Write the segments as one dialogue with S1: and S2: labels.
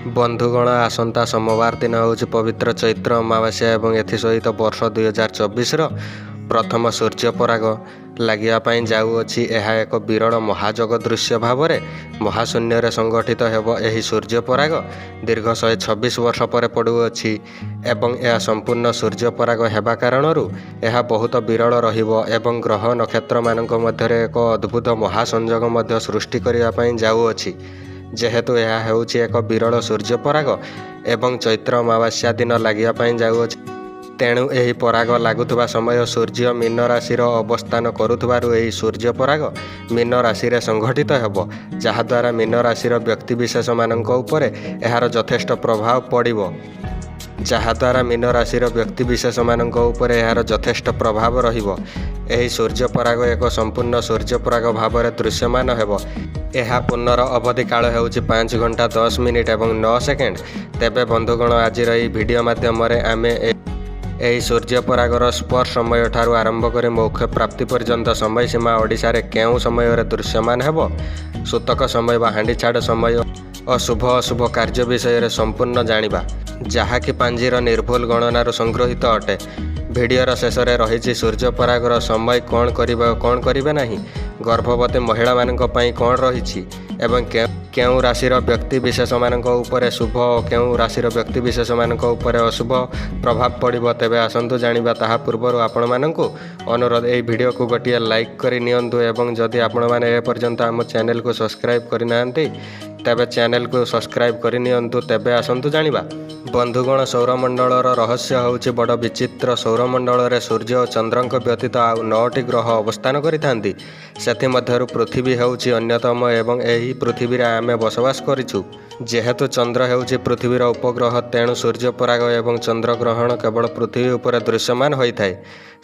S1: ବନ୍ଧୁଗଣ, ଆସନ୍ତା ସୋମବାର ଦିନ ହେଉଛି ପବିତ୍ର ଚୈତ୍ର ଅମାବାସ୍ୟା ଏବଂ ଏଥିସହିତ ବର୍ଷ 2024ର ପ୍ରଥମ ସୂର୍ଯ୍ୟପରାଗ ଲାଗିବା ପାଇଁ ଯାଉଅଛି। ଏହା ଏକ ବିରଳ ମହାଯୋଗ ଦୃଶ୍ୟ ଭାବରେ ମହାଶୂନ୍ୟରେ ସଂଗଠିତ ହେବ। ଏହି ସୂର୍ଯ୍ୟପରାଗ ଦୀର୍ଘ 126 ବର୍ଷ ପରେ ପଡ଼ୁଅଛି ଏବଂ ଏହା ସମ୍ପୂର୍ଣ୍ଣ ସୂର୍ଯ୍ୟପରାଗ ହେବା କାରଣରୁ ଏହା ବହୁତ ବିରଳ ରହିବ ଏବଂ ଗ୍ରହ ନକ୍ଷତ୍ରମାନଙ୍କ ମଧ୍ୟରେ ଏକ ଅଦ୍ଭୁତ ମହାସଂଯୋଗ ମଧ୍ୟ ସୃଷ୍ଟି କରିବା ପାଇଁ ଯାଉଅଛି। ଯେହେତୁ ଏହା ହେଉଛି ଏକ ବିରଳ ସୂର୍ଯ୍ୟପରାଗ ଏବଂ ଚୈତ୍ର ଅମାବାସ୍ୟା ଦିନ ଲାଗିବା ପାଇଁ ଯାଉଅଛି, ତେଣୁ ଏହି ପରାଗ ଲାଗୁଥିବା ସମୟ ସୂର୍ଯ୍ୟ ମୀନ ରାଶିର ଅବସ୍ଥାନ କରୁଥିବାରୁ ଏହି ସୂର୍ଯ୍ୟପରାଗ ମୀନ ରାଶିରେ ସଂଘଟିତ ହେବ, ଯାହାଦ୍ୱାରା ମୀନ ରାଶିର ବ୍ୟକ୍ତିବିଶେଷମାନଙ୍କ ଉପରେ ଏହାର ଯଥେଷ୍ଟ ପ୍ରଭାବ ପଡ଼ିବ, ଯାହାଦ୍ୱାରା ମୀନ ରାଶିର ବ୍ୟକ୍ତିବିଶେଷମାନଙ୍କ ଉପରେ ଏହାର ଯଥେଷ୍ଟ ପ୍ରଭାବ ରହିବ। ଏହି ସୂର୍ଯ୍ୟପରାଗ ଏକ ସମ୍ପୂର୍ଣ୍ଣ ସୂର୍ଯ୍ୟପରାଗ ଭାବରେ ଦୃଶ୍ୟମାନ ହେବ। ଏହା ପୂର୍ଣ୍ଣର ଅବଧି କାଳ ହେଉଛି 5 ଘଣ୍ଟା 10 ମିନିଟ୍ ଏବଂ 9 ସେକେଣ୍ଡ। ତେବେ ବନ୍ଧୁଗଣ, ଆଜିର ଏହି ଭିଡ଼ିଓ ମାଧ୍ୟମରେ ଆମେ ଏହି ସୂର୍ଯ୍ୟପରାଗର ସ୍ପର୍ଶ ସମୟଠାରୁ ଆରମ୍ଭ କରି ମୋକ୍ଷ ପ୍ରାପ୍ତି ପର୍ଯ୍ୟନ୍ତ ସମୟସୀମା, ଓଡ଼ିଶାରେ କେଉଁ ସମୟରେ ଦୃଶ୍ୟମାନ ହେବ, ସୂତକ ସମୟ ବା ହାଣ୍ଡିଛାଡ଼ ସମୟ ଓ ଶୁଭ ଅଶୁଭ କାର୍ଯ୍ୟ ବିଷୟରେ ସମ୍ପୂର୍ଣ୍ଣ ଜାଣିବା, ଯାହାକି ପାଞ୍ଜିର ନିର୍ଭୁଲ ଗଣନାରୁ ସଂଗୃହୀତ ଅଟେ। ଭିଡ଼ିଓର ଶେଷରେ ରହିଛି ସୂର୍ଯ୍ୟପରାଗର ସମୟ କ'ଣ କରିବେ ଓ କ'ଣ କରିବେ ନାହିଁ, ଗର୍ଭବତୀ ମହିଳାମାନଙ୍କ ପାଇଁ କ'ଣ ରହିଛି ଏବଂ କେଉଁ ରାଶିର ବ୍ୟକ୍ତି ବିଶେଷମାନଙ୍କ ଉପରେ ଶୁଭ ଓ କେଉଁ ରାଶିର ବ୍ୟକ୍ତି ବିଶେଷମାନଙ୍କ ଉପରେ ଅଶୁଭ ପ୍ରଭାବ ପଡ଼ିବ। ତେବେ ଆସନ୍ତୁ ଜାଣିବା। ତାହା ପୂର୍ବରୁ ଆପଣମାନଙ୍କୁ ଅନୁରୋଧ, ଏହି ଭିଡ଼ିଓକୁ ଗୋଟିଏ ଲାଇକ୍ କରି ନିଅନ୍ତୁ ଏବଂ ଯଦି ଆପଣମାନେ ଏପର୍ଯ୍ୟନ୍ତ ଆମ ଚ୍ୟାନେଲକୁ ସବସ୍କ୍ରାଇବ୍ କରିନାହାନ୍ତି, ତେବେ ଚ୍ୟାନେଲକୁ ସବସ୍କ୍ରାଇବ୍ କରିନିଅନ୍ତୁ। ତେବେ ଆସନ୍ତୁ ଜାଣିବା। ବନ୍ଧୁଗଣ, ସୌରମଣ୍ଡଳର ରହସ୍ୟ ହେଉଛି ବଡ଼ ବିଚିତ୍ର। ସୌରମଣ୍ଡଳରେ ସୂର୍ଯ୍ୟ ଓ ଚନ୍ଦ୍ରଙ୍କ ବ୍ୟତୀତ ଆଉ ନଅଟି ଗ୍ରହ ଅବସ୍ଥାନ କରିଥାନ୍ତି। ସେଥିମଧ୍ୟରୁ ପୃଥିବୀ ହେଉଛି ଅନ୍ୟତମ ଏବଂ ଏହି ପୃଥିବୀରେ ଆମେ ବସବାସ କରିଛୁ। ଯେହେତୁ ଚନ୍ଦ୍ର ହେଉଛି ପୃଥିବୀର ଉପଗ୍ରହ, ତେଣୁ ସୂର୍ଯ୍ୟପରାଗ ଏବଂ ଚନ୍ଦ୍ରଗ୍ରହଣ କେବଳ ପୃଥିବୀ ଉପରେ ଦୃଶ୍ୟମାନ ହୋଇଥାଏ।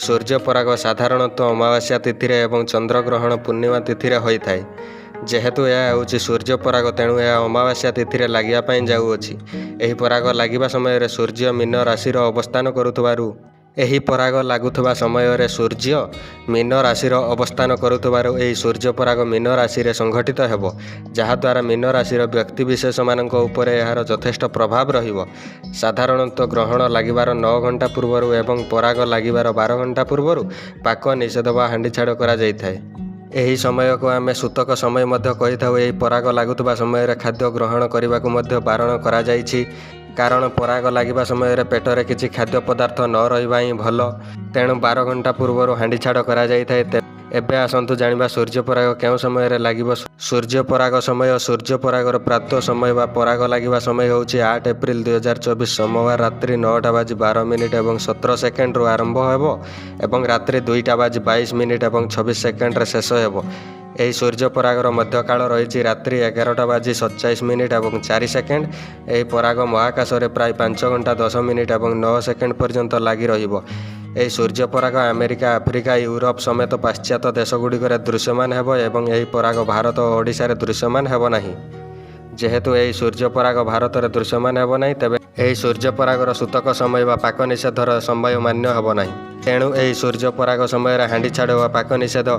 S1: ସୂର୍ଯ୍ୟପରାଗ ସାଧାରଣତଃ ଅମାବାସ୍ୟା ତିଥିରେ ଏବଂ ଚନ୍ଦ୍ରଗ୍ରହଣ ପୂର୍ଣ୍ଣିମା ତିଥିରେ ହୋଇଥାଏ। ଯେହେତୁ ଏହା ହେଉଛି ସୂର୍ଯ୍ୟପରାଗ, ତେଣୁ ଏହା ଅମାବାସ୍ୟା ତିଥିରେ ଲାଗିବା ପାଇଁ ଯାଉଅଛି। ଏହି ପରାଗ ଲାଗିବା ସମୟରେ ସୂର୍ଯ୍ୟ ମୀନ ରାଶିର ଅବସ୍ଥାନ କରୁଥିବାରୁ ଏହି ପରାଗ ଲାଗୁଥିବା ସମୟରେ ସୂର୍ଯ୍ୟ ମୀନ ରାଶିର ଅବସ୍ଥାନ କରୁଥିବାରୁ ଏହି ସୂର୍ଯ୍ୟପରାଗ ମୀନ ରାଶିରେ ସଂଘଟିତ ହେବ, ଯାହାଦ୍ୱାରା ମୀନ ରାଶିର ବ୍ୟକ୍ତିବିଶେଷମାନଙ୍କ ଉପରେ ଏହାର ଯଥେଷ୍ଟ ପ୍ରଭାବ ରହିବ। ସାଧାରଣତଃ ଗ୍ରହଣ ଲାଗିବାର 9 ଘଣ୍ଟା ପୂର୍ବରୁ ଏବଂ ପରାଗ ଲାଗିବାର 12 ଘଣ୍ଟା ପୂର୍ବରୁ ପାକ ନିଷେଧ ବା ହାଣ୍ଡିଛାଡ଼ କରାଯାଇଥାଏ। ଏହି ସମୟକୁ ଆମେ ସୂତକ ସମୟ ମଧ୍ୟ କହିଥାଉ। ଏହି ପରାଗ ଲାଗୁଥିବା ସମୟରେ ଖାଦ୍ୟ ଗ୍ରହଣ କରିବାକୁ ମଧ୍ୟ ବାରଣ କରାଯାଇଛି, କାରଣ ପରାଗ ଲାଗିବା ସମୟରେ ପେଟରେ କିଛି ଖାଦ୍ୟ ପଦାର୍ଥ ନ ରହିବା ହିଁ ଭଲ। ତେଣୁ 12 ଘଣ୍ଟା ପୂର୍ବରୁ ହାଣ୍ଡିଛାଡ଼ କରାଯାଇଥାଏ। ଏବେ ଆସନ୍ତୁ ଜାଣିବା ସୂର୍ଯ୍ୟପରାଗ କେଉଁ ସମୟରେ ଲାଗିବ। ସୂର୍ଯ୍ୟପରାଗ ସମୟ। ସୂର୍ଯ୍ୟପରାଗର ପ୍ରାପ୍ତ ସମୟ ବା ପରାଗ ଲାଗିବା ସମୟ ହେଉଛି 8 ଏପ୍ରିଲ 2024 ସୋମବାର ରାତ୍ରି 9ଟା ବାଜି 12 ମିନିଟ୍ ଏବଂ 17 ସେକେଣ୍ଡରୁ ଆରମ୍ଭ ହେବ ଏବଂ ରାତ୍ରି 2ଟା ବାଜି 22 ମିନିଟ୍ ଏବଂ 26 ସେକେଣ୍ଡରେ ଶେଷ ହେବ। ଏହି ସୂର୍ଯ୍ୟପରାଗର ମଧ୍ୟକାଳ ରହିଛି ରାତ୍ରି 11ଟା ବାଜି 47 ମିନିଟ୍ ଏବଂ 4 ସେକେଣ୍ଡ। ଏହି ପରାଗ ମହାକାଶରେ ପ୍ରାୟ 5 ଘଣ୍ଟା 10 ମିନିଟ୍ ଏବଂ 9 ସେକେଣ୍ଡ ପର୍ଯ୍ୟନ୍ତ ଲାଗି ରହିବ। ଏହି ସୂର୍ଯ୍ୟପରାଗ ଆମେରିକା, ଆଫ୍ରିକା, ୟୁରୋପ ସମେତ ପାଶ୍ଚାତ୍ୟ ଦେଶଗୁଡ଼ିକରେ ଦୃଶ୍ୟମାନ ହେବ ଏବଂ ଏହି ପରାଗ ଭାରତ ଓ ଓଡ଼ିଶାରେ ଦୃଶ୍ୟମାନ ହେବ ନାହିଁ। ଯେହେତୁ ଏହି ସୂର୍ଯ୍ୟପରାଗ ଭାରତରେ ଦୃଶ୍ୟମାନ ହେବ ନାହିଁ, ତେବେ ଏହି ସୂର୍ଯ୍ୟପରାଗର ସୂତକ ସମୟ ବା ପାକ ନିଷେଧର ସମୟ ମାନ୍ୟ ହେବ ନାହିଁ। ତେଣୁ ଏହି ସୂର୍ଯ୍ୟପରାଗ ସମୟରେ ହାଣ୍ଡିଛାଡ଼ ବା ପାକ ନିଷେଧ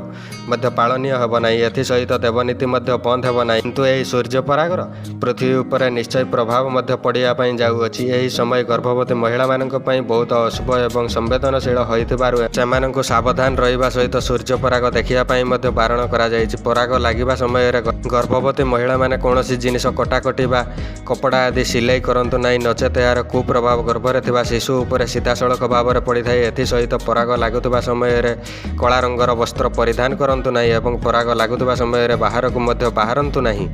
S1: ମଧ୍ୟ ପାଳନୀୟ ହେବ ନାହିଁ। ଏଥିସହିତ ଦେବନୀତି ମଧ୍ୟ ବନ୍ଦ ହେବ ନାହିଁ। କିନ୍ତୁ ଏହି ସୂର୍ଯ୍ୟପରାଗର ପୃଥିବୀ ଉପରେ ନିଶ୍ଚୟ ପ୍ରଭାବ ମଧ୍ୟ ପଡ଼ିବା ପାଇଁ ଯାଉଅଛି। ଏହି ସମୟ ଗର୍ଭବତୀ ମହିଳାମାନଙ୍କ ପାଇଁ ବହୁତ ଅଶୁଭ ଏବଂ ସମ୍ବେଦନଶୀଳ ହୋଇଥିବାରୁ ସେମାନଙ୍କୁ ସାବଧାନ ରହିବା ସହିତ ସୂର୍ଯ୍ୟପରାଗ ଦେଖିବା ପାଇଁ ମଧ୍ୟ ବାରଣ କରାଯାଇଛି। ପରାଗ ଲାଗିବା ସମୟରେ ଗର୍ଭବତୀ ମହିଳାମାନେ କୌଣସି ଜିନିଷ କଟାକଟି ବା କପଡ଼ା ଆଦି ସିଲେଇ କରନ୍ତୁ ନାହିଁ, ନଚେତ ଏହାର କୁପ୍ରଭାବ ଗର୍ଭରେ ଥିବା ଶିଶୁ ଉପରେ ସିଧାସଳଖ ଭାବରେ ପଡ଼ିଥାଏ। ଏଥିସହିତ ପରାଗ ଲାଗୁଥିବା ସମୟରେ କଳା ରଙ୍ଗର ବସ୍ତ୍ର ପରିଧାନ କରନ୍ତୁ ନାହିଁ ଏବଂ ପରାଗ ଲାଗୁଥିବା ସମୟରେ ବାହାରକୁ ମଧ୍ୟ ବାହାରନ୍ତୁ ନାହିଁ।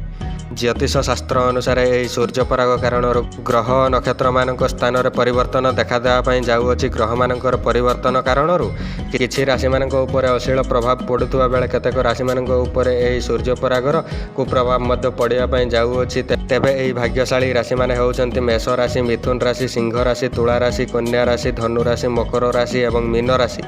S1: ଜ୍ୟୋତିଷ ଶାସ୍ତ୍ର ଅନୁସାରେ ଏହି ସୂର୍ଯ୍ୟପରାଗ କାରଣରୁ ଗ୍ରହ ଓ ନକ୍ଷତ୍ରମାନଙ୍କ ସ୍ଥାନରେ ପରିବର୍ତ୍ତନ ଦେଖାଦେବା ପାଇଁ ଯାଉଅଛି। ଗ୍ରହମାନଙ୍କର ପରିବର୍ତ୍ତନ କାରଣରୁ କିଛି ରାଶିମାନଙ୍କ ଉପରେ ଅଶ୍ଳୀଳ ପ୍ରଭାବ ପଡ଼ୁଥିବା ବେଳେ କେତେକ ରାଶିମାନଙ୍କ ଉପରେ ଏହି ସୂର୍ଯ୍ୟପରାଗର କୁପ୍ରଭାବ ମଧ୍ୟ ପଡ଼ିବା ପାଇଁ ଯାଉଅଛି। ତେବେ ଏହି ଭାଗ୍ୟଶାଳୀ ରାଶିମାନେ ହେଉଛନ୍ତି ମେଷ ରାଶି, ମିଥୁନ ରାଶି, ସିଂହ ରାଶି, ତୁଳା ରାଶି, କନ୍ୟା ରାଶି, ଧନୁ ରାଶି, ମକର ରାଶି ଏବଂ ମୀନ ରାଶି।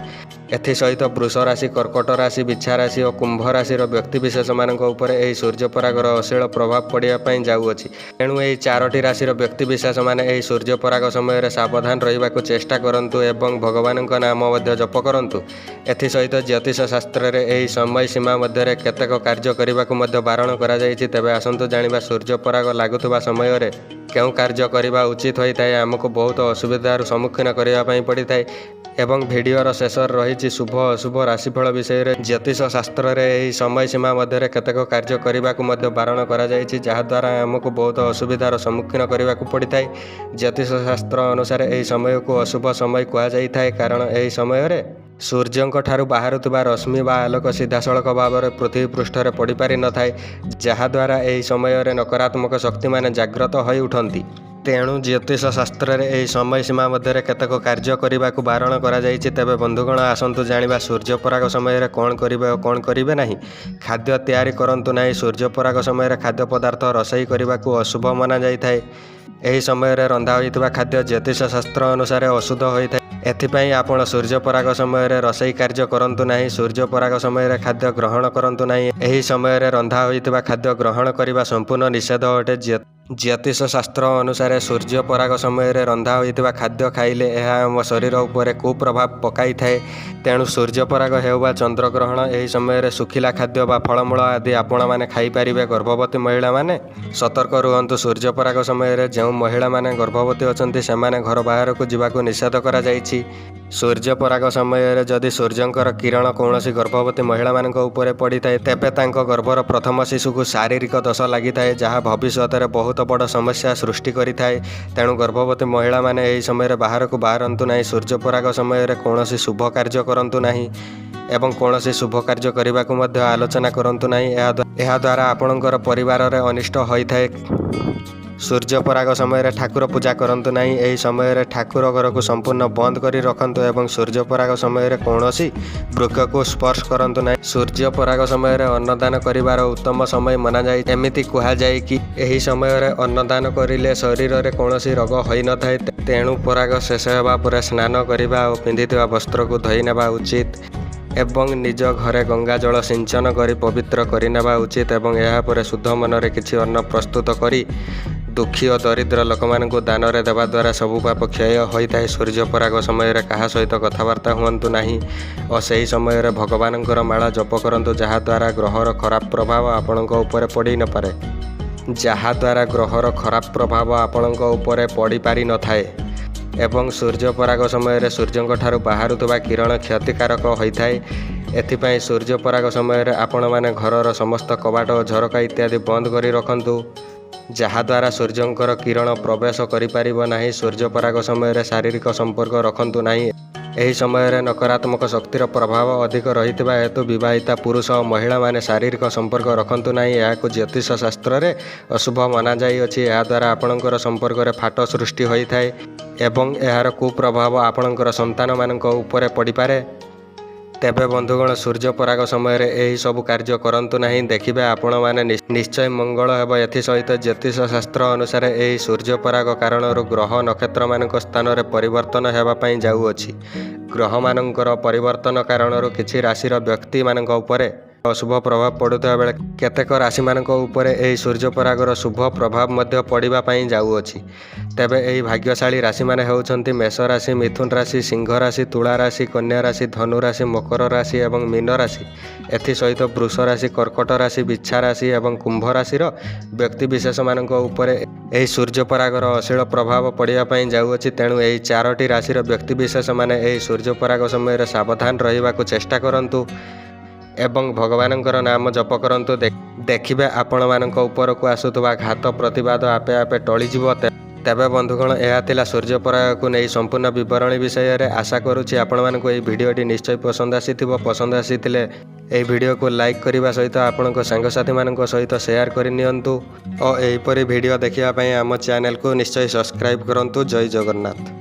S1: ଏଥିସହିତ ବୃଷ ରାଶି, କର୍କଟ ରାଶି, ବିଛା ରାଶି ଓ କୁମ୍ଭ ରାଶିର ବ୍ୟକ୍ତିବିଶେଷମାନଙ୍କ ଉପରେ ଏହି ସୂର୍ଯ୍ୟପରାଗର ଅଶ୍ଳୀଳ ପ୍ରଭାବ ପଡ଼ିବା ପାଇଁ ଯାଉଅଛି। ତେଣୁ ଏହି ଚାରୋଟି ରାଶିର ବ୍ୟକ୍ତିବିଶେଷମାନେ ଏହି ସୂର୍ଯ୍ୟପରାଗ ସମୟରେ ସାବଧାନ ରହିବାକୁ ଚେଷ୍ଟା କରନ୍ତୁ ଏବଂ ଭଗବାନଙ୍କ ନାମ ମଧ୍ୟ ଜପ କରନ୍ତୁ। ଏଥିସହିତ ଜ୍ୟୋତିଷ ଶାସ୍ତ୍ରରେ ଏହି ସମୟ ସୀମା ମଧ୍ୟରେ କେତେକ କାର୍ଯ୍ୟ କରିବାକୁ ମଧ୍ୟ ବାରଣ କରାଯାଇଛି। ତେବେ ଆସନ୍ତୁ ଜାଣିବା ସୂର୍ଯ୍ୟପରାଗ ଲାଗୁଥିବା ସମୟରେ କେଉଁ କାର୍ଯ୍ୟ କରିବା ଉଚିତ ହୋଇଥାଏ, ଆମକୁ ବହୁତ ଅସୁବିଧାର ସମ୍ମୁଖୀନ କରିବା ପାଇଁ ପଡ଼ିଥାଏ। ଏବଂ ଭିଡ଼ିଓର ଶେଷରେ ରହିଛି ଶୁଭ ଅଶୁଭ ରାଶିଫଳ ବିଷୟରେ। ଜ୍ୟୋତିଷ ଶାସ୍ତ୍ରରେ ଏହି ସମୟ ସୀମା ମଧ୍ୟରେ କେତେକ କାର୍ଯ୍ୟ କରିବାକୁ ମଧ୍ୟ ବାରଣ କରାଯାଇଛି, ଯାହାଦ୍ୱାରା ଆମକୁ ବହୁତ ଅସୁବିଧାର ସମ୍ମୁଖୀନ କରିବାକୁ ପଡ଼ିଥାଏ। ଜ୍ୟୋତିଷ ଶାସ୍ତ୍ର ଅନୁସାରେ ଏହି ସମୟକୁ ଅଶୁଭ ସମୟ କୁହାଯାଇଥାଏ, କାରଣ ଏହି ସମୟରେ ସୂର୍ଯ୍ୟଙ୍କ ଠାରୁ ବାହାରୁଥିବା ରଶ୍ମି ବା ଆଲୋକ ସିଧାସଳଖ ଭାବରେ ପୃଥିବୀ ପୃଷ୍ଠରେ ପଡ଼ିପାରିନଥାଏ, ଯାହାଦ୍ୱାରା ଏହି ସମୟରେ ନକାରାତ୍ମକ ଶକ୍ତିମାନେ ଜାଗ୍ରତ ହୋଇ ଉଠନ୍ତି। ତେଣୁ ଜ୍ୟୋତିଷ ଶାସ୍ତ୍ରରେ ଏହି ସମୟ ସୀମା ମଧ୍ୟରେ କେତେକ କାର୍ଯ୍ୟ କରିବାକୁ ବାରଣ କରାଯାଇଛି। ତେବେ ବନ୍ଧୁଗଣ, ଆସନ୍ତୁ ଜାଣିବା ସୂର୍ଯ୍ୟପରାଗ ସମୟରେ କ'ଣ କରିବେ ଓ କ'ଣ କରିବେ ନାହିଁ। ଖାଦ୍ୟ ତିଆରି କରନ୍ତୁ ନାହିଁ। ସୂର୍ଯ୍ୟପରାଗ ସମୟରେ ଖାଦ୍ୟ ପଦାର୍ଥ ରୋଷେଇ କରିବାକୁ ଅଶୁଭ ମନାଯାଇଥାଏ। ଏହି ସମୟରେ ରନ୍ଧା ହୋଇଥିବା ଖାଦ୍ୟ ଜ୍ୟୋତିଷ ଶାସ୍ତ୍ର ଅନୁସାରେ ଅଶୁଦ୍ଧ ହୋଇଥାଏ। ଏଥିପାଇଁ ଆପଣ ସୂର୍ଯ୍ୟପରାଗ ସମୟରେ ରୋଷେଇ କାର୍ଯ୍ୟ କରନ୍ତୁ ନାହିଁ। ସୂର୍ଯ୍ୟପରାଗ ସମୟରେ ଖାଦ୍ୟ ଗ୍ରହଣ କରନ୍ତୁ ନାହିଁ। ଏହି ସମୟରେ ରନ୍ଧା ହୋଇଥିବା ଖାଦ୍ୟ ଗ୍ରହଣ କରିବା ସମ୍ପୂର୍ଣ୍ଣ ନିଷେଧ ଅଟେ। ଜ୍ୟୋତିଷ ଶାସ୍ତ୍ର ଅନୁସାରେ ସୂର୍ଯ୍ୟପରାଗ ସମୟରେ ରନ୍ଧା ହୋଇଥିବା ଖାଦ୍ୟ ଖାଇଲେ ଏହା ଆମ ଶରୀର ଉପରେ କୁପ୍ରଭାବ ପକାଇଥାଏ। ତେଣୁ ସୂର୍ଯ୍ୟପରାଗ ହେଉ ବା ଚନ୍ଦ୍ରଗ୍ରହଣ, ଏହି ସମୟରେ ଶୁଖିଲା ଖାଦ୍ୟ ବା ଫଳମୂଳ ଆଦି ଆପଣମାନେ ଖାଇପାରିବେ। ଗର୍ଭବତୀ ମହିଳାମାନେ ସତର୍କ ରୁହନ୍ତୁ। ସୂର୍ଯ୍ୟପରାଗ ସମୟରେ ଯେଉଁ ମହିଳାମାନେ ଗର୍ଭବତୀ ଅଛନ୍ତି, ସେମାନେ ଘର ବାହାରକୁ ଯିବାକୁ ନିଷେଧ କରାଯାଇଛି। ସୂର୍ଯ୍ୟପରାଗ ସମୟରେ ଯଦି ସୂର୍ଯ୍ୟଙ୍କର କିରଣ କୌଣସି ଗର୍ଭବତୀ ମହିଳାମାନଙ୍କ ଉପରେ ପଡ଼ିଥାଏ, ତେବେ ତାଙ୍କ ଗର୍ଭର ପ୍ରଥମ ଶିଶୁକୁ ଶାରୀରିକ ଦୋଷ ଲାଗିଥାଏ, ଯାହା ଭବିଷ୍ୟତରେ ବହୁତ ବଡ଼ ସମସ୍ୟା ସୃଷ୍ଟି କରିଥାଏ। ତେଣୁ ଗର୍ଭବତୀ ମହିଳାମାନେ ଏହି ସମୟରେ ବାହାରକୁ ବାହାରନ୍ତୁ ନାହିଁ। ସୂର୍ଯ୍ୟପରାଗ ସମୟରେ କୌଣସି ଶୁଭ କାର୍ଯ୍ୟ କରନ୍ତୁ ନାହିଁ ଏବଂ କୌଣସି ଶୁଭ କାର୍ଯ୍ୟ କରିବାକୁ ମଧ୍ୟ ଆଲୋଚନା କରନ୍ତୁ ନାହିଁ। ଏହାଦ୍ୱାରା ଆପଣଙ୍କର ପରିବାରରେ ଅନିଷ୍ଟ ହୋଇଥାଏ। ସୂର୍ଯ୍ୟପରାଗ ସମୟରେ ଠାକୁର ପୂଜା କରନ୍ତୁ ନାହିଁ। ଏହି ସମୟରେ ଠାକୁର ଘରକୁ ସମ୍ପୂର୍ଣ୍ଣ ବନ୍ଦ କରି ରଖନ୍ତୁ ଏବଂ ସୂର୍ଯ୍ୟପରାଗ ସମୟରେ କୌଣସି ବୃକ୍ଷକୁ ସ୍ପର୍ଶ କରନ୍ତୁ ନାହିଁ। ସୂର୍ଯ୍ୟପରାଗ ସମୟରେ ଅନ୍ନଦାନ କରିବାର ଉତ୍ତମ ସମୟ ମନାଯାଏ। ଏମିତି କୁହାଯାଏ କି ଏହି ସମୟରେ ଅନ୍ନଦାନ କରିଲେ ଶରୀରରେ କୌଣସି ରୋଗ ହୋଇନଥାଏ। ତେଣୁ ପରାଗ ଶେଷ ହେବା ପରେ ସ୍ନାନ କରିବା ଓ ପିନ୍ଧିଥିବା ବସ୍ତ୍ରକୁ ଧୋଇ ନେବା ଉଚିତ ଏବଂ ନିଜ ଘରେ ଗଙ୍ଗା ଜଳ ସିଞ୍ଚନ କରି ପବିତ୍ର କରିନେବା ଉଚିତ ଏବଂ ଏହାପରେ ଶୁଦ୍ଧ ମନରେ କିଛି ଅନ୍ନ ପ୍ରସ୍ତୁତ କରି ଦୁଃଖୀ ଓ ଦରିଦ୍ର ଲୋକମାନଙ୍କୁ ଦାନରେ ଦେବା ଦ୍ୱାରା ସବୁ ପାପ କ୍ଷୟ ହୋଇଥାଏ। ସୂର୍ଯ୍ୟପରାଗ ସମୟରେ କାହା ସହିତ କଥାବାର୍ତ୍ତା ହୁଅନ୍ତୁ ନାହିଁ ଓ ସେହି ସମୟରେ ଭଗବାନଙ୍କର ମାଳା ଜପ କରନ୍ତୁ, ଯାହାଦ୍ୱାରା ଗ୍ରହର ଖରାପ ପ୍ରଭାବ ଆପଣଙ୍କ ଉପରେ ପଡ଼ିନପାରେ, ଯାହାଦ୍ୱାରା ଗ୍ରହର ଖରାପ ପ୍ରଭାବ ଆପଣଙ୍କ ଉପରେ ପଡ଼ିପାରିନଥାଏ। ଏବଂ ସୂର୍ଯ୍ୟପରାଗ ସମୟରେ ସୂର୍ଯ୍ୟଙ୍କ ଠାରୁ ବାହାରୁଥିବା କିରଣ କ୍ଷତିକାରକ ହୋଇଥାଏ। ଏଥିପାଇଁ ସୂର୍ଯ୍ୟପରାଗ ସମୟରେ ଆପଣମାନେ ଘରର ସମସ୍ତ କବାଟ ଓ ଝରକା ଇତ୍ୟାଦି ବନ୍ଦ କରି ରଖନ୍ତୁ, ଯାହାଦ୍ୱାରା ସୂର୍ଯ୍ୟଙ୍କର କିରଣ ପ୍ରବେଶ କରିପାରିବ ନାହିଁ। ସୂର୍ଯ୍ୟପରାଗ ସମୟରେ ଶାରୀରିକ ସମ୍ପର୍କ ରଖନ୍ତୁ ନାହିଁ। ଏହି ସମୟରେ ନକାରାତ୍ମକ ଶକ୍ତିର ପ୍ରଭାବ ଅଧିକ ରହିଥିବା ହେତୁ ବିବାହିତା ପୁରୁଷ ଓ ମହିଳାମାନେ ଶାରୀରିକ ସମ୍ପର୍କ ରଖନ୍ତୁ ନାହିଁ। ଏହାକୁ ଜ୍ୟୋତିଷ ଶାସ୍ତ୍ରରେ ଅଶୁଭ ମନାଯାଇଅଛି। ଏହାଦ୍ୱାରା ଆପଣଙ୍କର ସମ୍ପର୍କରେ ଫାଟ ସୃଷ୍ଟି ହୋଇଥାଏ ଏବଂ ଏହାର କୁପ୍ରଭାବ ଆପଣଙ୍କର ସନ୍ତାନମାନଙ୍କ ଉପରେ ପଡ଼ିପାରେ। ତେବେ ବନ୍ଧୁଗଣ, ସୂର୍ଯ୍ୟପରାଗ ସମୟରେ ଏହି ସବୁ କାର୍ଯ୍ୟ କରନ୍ତୁ ନାହିଁ, ଦେଖିବେ ଆପଣମାନେ ନିଶ୍ଚୟ ମଙ୍ଗଳ ହେବ। ଏଥିସହିତ ଜ୍ୟୋତିଷ ଶାସ୍ତ୍ର ଅନୁସାରେ ଏହି ସୂର୍ଯ୍ୟପରାଗ କାରଣରୁ ଗ୍ରହ ନକ୍ଷତ୍ରମାନଙ୍କ ସ୍ଥାନରେ ପରିବର୍ତ୍ତନ ହେବା ପାଇଁ ଯାଉଅଛି। ଗ୍ରହମାନଙ୍କର ପରିବର୍ତ୍ତନ କାରଣରୁ କିଛି ରାଶିର ବ୍ୟକ୍ତିମାନଙ୍କ ଉପରେ ଅଶୁଭ ପ୍ରଭାବ ପଡ଼ୁଥିବା ବେଳେ କେତେକ ରାଶିମାନଙ୍କ ଉପରେ ଏହି ସୂର୍ଯ୍ୟପରାଗର ଶୁଭ ପ୍ରଭାବ ମଧ୍ୟ ପଡ଼ିବା ପାଇଁ ଯାଉଅଛି। ତେବେ ଏହି ଭାଗ୍ୟଶାଳୀ ରାଶିମାନେ ହେଉଛନ୍ତି ମେଷ ରାଶି, ମିଥୁନ ରାଶି, ସିଂହ ରାଶି, ତୁଳା ରାଶି, କନ୍ୟା ରାଶି, ଧନୁ ରାଶି, ମକର ରାଶି ଏବଂ ମୀନ ରାଶି। ଏଥିସହିତ ବୃଷ ରାଶି, କର୍କଟ ରାଶି, ବିଛା ରାଶି ଏବଂ କୁମ୍ଭ ରାଶିର ବ୍ୟକ୍ତିବିଶେଷମାନଙ୍କ ଉପରେ ଏହି ସୂର୍ଯ୍ୟପରାଗର ଅଶ୍ଳୀଳ ପ୍ରଭାବ ପଡ଼ିବା ପାଇଁ ଯାଉଅଛି। ତେଣୁ ଏହି ଚାରୋଟି ରାଶିର ବ୍ୟକ୍ତିବିଶେଷମାନେ ଏହି ସୂର୍ଯ୍ୟପରାଗ ସମୟରେ ସାବଧାନ ରହିବାକୁ ଚେଷ୍ଟା କରନ୍ତୁ ଏବଂ ଭଗବାନଙ୍କର ନାମ ଜପ କରନ୍ତୁ। ଦେଖିବେ ଆପଣମାନଙ୍କ ଉପରକୁ ଆସୁଥିବା ଘାତ ପ୍ରତିବାଦ ଆପେ ଆପେ ଟଳିଯିବ। ତେବେ ବନ୍ଧୁଗଣ, ଏହା ଥିଲା ସୂର୍ଯ୍ୟପରାଗକୁ ନେଇ ସମ୍ପୂର୍ଣ୍ଣ ବିବରଣୀ ବିଷୟରେ। ଆଶା କରୁଛି ଆପଣମାନଙ୍କୁ ଏହି ଭିଡ଼ିଓଟି ନିଶ୍ଚୟ ପସନ୍ଦ ଆସିଥିବ। ପସନ୍ଦ ଆସିଥିଲେ ଏହି ଭିଡ଼ିଓକୁ ଲାଇକ୍ କରିବା ସହିତ ଆପଣଙ୍କ ସାଙ୍ଗସାଥିମାନଙ୍କ ସହିତ ସେୟାର କରିନିଅନ୍ତୁ ଓ ଏହିପରି ଭିଡ଼ିଓ ଦେଖିବା ପାଇଁ ଆମ ଚ୍ୟାନେଲକୁ ନିଶ୍ଚୟ ସବସ୍କ୍ରାଇବ୍ କରନ୍ତୁ। ଜୟ ଜଗନ୍ନାଥ।